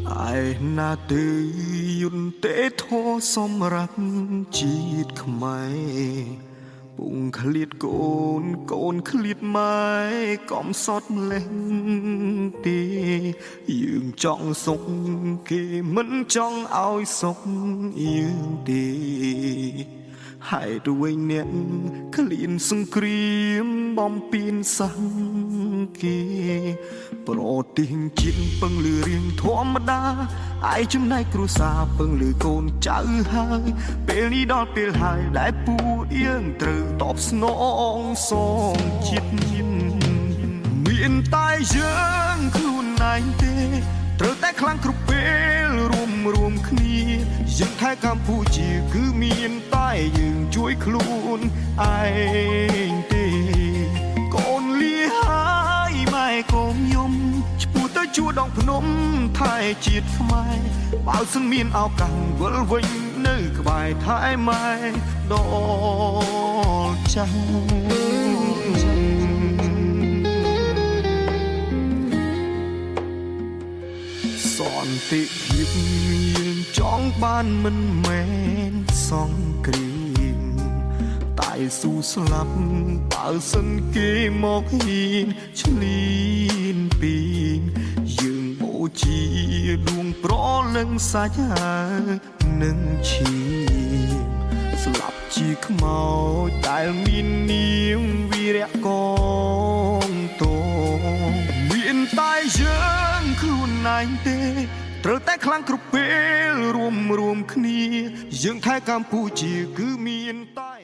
ឯណាទេយុន្ទេធម៌សម្រាប់ជាតិខ្មែរ ពុងឃ្លាតកូនកូនឃ្លាតម៉ែកំសត់ម្លេះទេយើងចង់សុខគេមិនចង់ឲ្យសុខយើងទេហេតុវិញអ្នកឃ្លានសង្គ្រាមបំពេញសង្គេប្រទេសជាតិពឹងលឺរៀងធម្មតាឯចំណែកគ្រួសារពឹងលឺកូនចៅហើយពេលនេះដល់ពេលហើយដែលពួកយើងត្រូវតបស្នងសងជាតិមានតែយើងខ្លួនឯងទេត្រូវតែខ្លាំងគ្រប់ពេលរួមរួមគ្នាយើងថែកម្ពុជាគឺមានតែយើងជួយខ្លួនឯងទេកូនលាហើយម៉ែកុំយំឆ្ពោះទៅជួរដងភ្នំថែជាតិខ្មែរបើសិនមានឱកាសវិលវិញនៅក្បែរថែម៉ែដល់ចាស់សន្តិភាពយើងចង់បានមិនមែនសង្គ្រាមតែស៊ូស្លាប់បើសិនគេមកហ៊ានឆ្លៀនពីនយើងបូជាដួងប្រលឹងសាច់ហើយនឹងឈាមស្លាប់ជាខ្មោចដែលមាននាមវីរៈកងតងមានតែយើងខ្លួនឯងទេត្រូវតែខ្លាំងគ្រប់ពេលរួមរួមគ្នាយើងថែកម្ពុជាគឺមានតែ